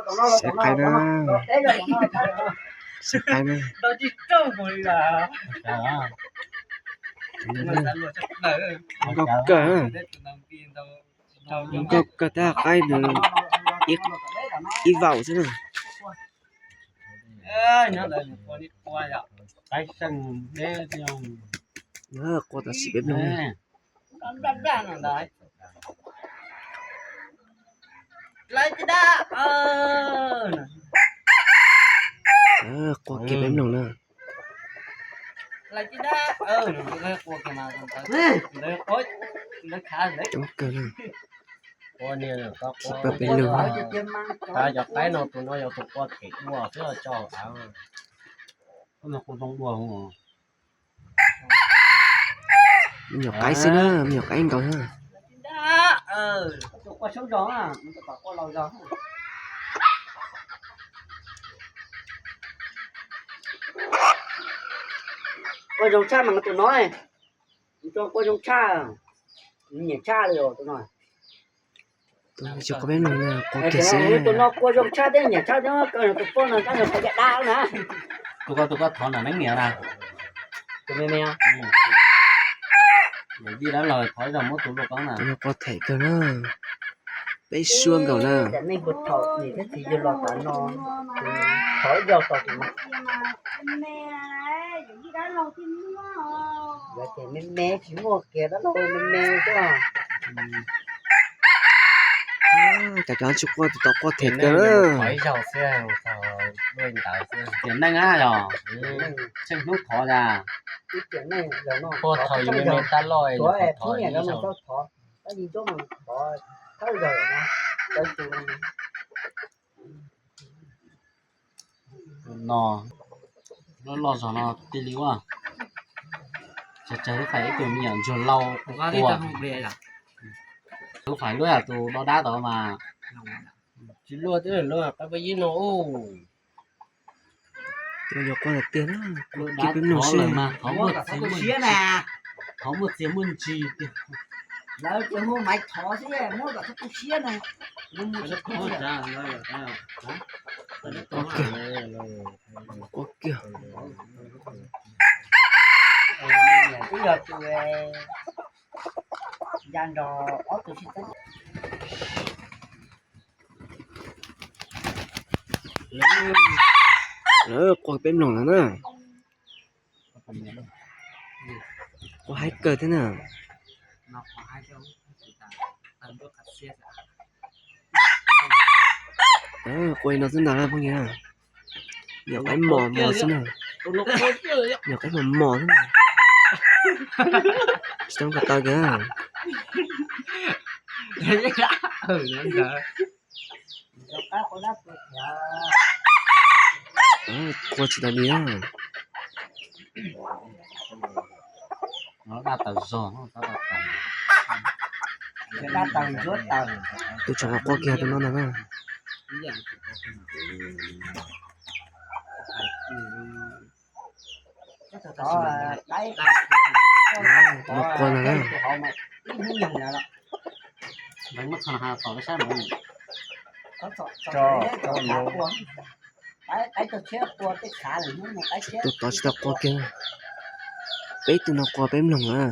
Saib qaib na, saib qaib na. Nkauj kawg, nkauj kawg tab qaib nws ib vaum xwb na. Qua tam sim peb mloog. Qua kiag peb mloog na. Coob kawg na. Peb lug. Cov qaib no tus no yog tus qua them dua xwb tso. Me nyuam qaib xwb na, me nyuam qaib nkaus na. Qua zoo tshaj mas tus no, tus no qua zoo tshaj, nyiam tshaj li os tus no. Tus no qua kiag xwb. Tus no qua zoo tshaj thiab nyiam tshaj thiab, tus poj no tab yog qhov caj dab na. Tus ko, tus ko thov nram neeb niam na. Tus me me, yawm yij dab laug thov ib zaug muab tus luaj koob na. Tus no qua them kawg na. Peb suab nkaus na. Cas nej puas thaum niam thiab txiv yug los tav no, thov ib zaug tau tus no. Yog tias me me tsis muaj kiag dab laug me me xwb. Cov cov tsis qua tus tod qua them kawg na. Tiam neej yog tsheej hnub thov tas. Qua thaum yus me me tab loj thov ib zaug. No, loj loj zog no tij li ua. Tsawg tsawg lub fais ib tug me nyuam ntsuag lau qua. Lub fais luaj tus do dab tod mas. Tsis luaj twb luaj qab peb yib no. Tus no yog qua tiag tiag na, qua kiag peb mloog xwb. Thov muaj txiag muaj ntsig tiag. Lawv ces muaj maiv thov xwb, muab kom txhob tu siab na. Qua kiag. Twb yog tus ya nrog ob tug sib txeeb. Lawv qua peb mloog lawm na. Qua haib kawg thiab na. Qua li no xwb ntag phooj ywg. Nyuam qaib mos mos xwb na. Nyuam qaib mos mos xwb na. Tsis tau kom taw kiag. Qua tsis tau li na. Tus tsov no qua kiag tus no ntag na. Tus no qua ntag na. Tus tod tsis tau qua kiag. Peb tug no qua peb mloog na.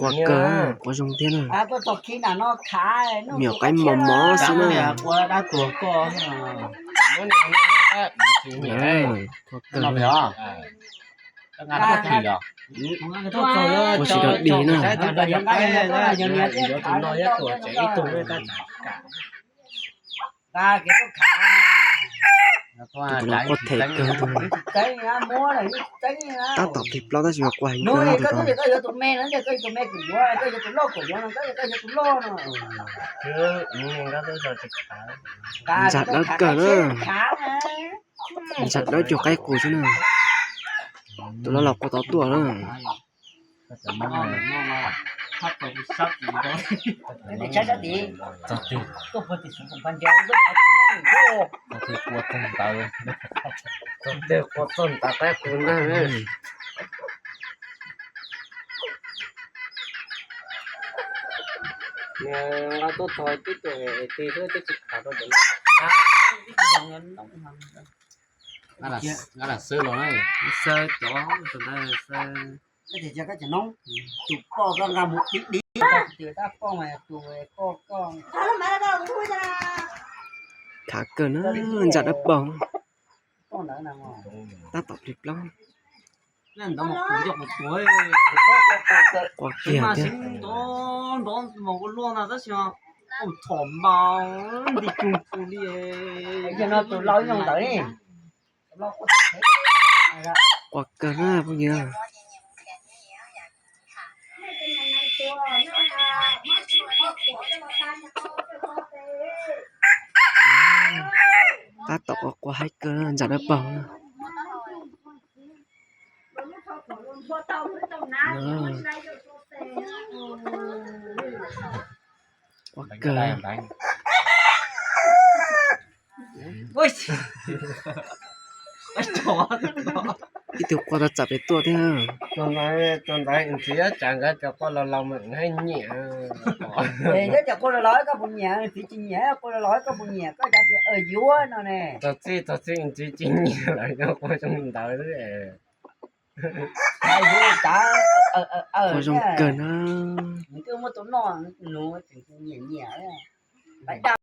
Qua kawg, qua zoo thiab na. Me nyuam qaib mos mos xwb na. Qua kawg, qua tsis tau dig na. Tus no qua them kawg tus no. Tab tom plig plaub tab sis mas qua heev kawg no tus no. Ntshai dawb kawg na. Ntshai dawb cuag qaib qus xwb na. Tus no los qua tod tuaj na. Tus twg qua txog ntawd qaib qus ntag. Nqa tuaj txog twb tuaj tis xwb twb tsis khav rau cov no. Nqa lam xwb los na. Xawb cov tus ntawd xawb. Koj tias koj tseem noob, tus poj koj nqa mus dim dim. Tus tab poj mas tus poj koj. Khav kawg na, ntsa dawb paug. Tab tom plig plaub. Qua kiag thiab. Qua kawg na phooj ywg. Tab tom qua qua haib kawg, ntsa dawb paug na. Qua kawg. Ib tug qua tau txawm pem tuaj thiab. Tus ntawd ntxiv tsav nkawd cov qua laus laus mas haib nyiam. Nyob cov qua laus laus koj puas nyiam, txiv tsis nyiam qua laus laus koj puas nyiam, koj cav tias yuav no ne. Txog txij txog txij txiv tsis nyiam lawm, yog qua zoo ntawd xwb. Qua zoo kawg na. Nws twb muab tus noj nuv tseem nyiam nyiam.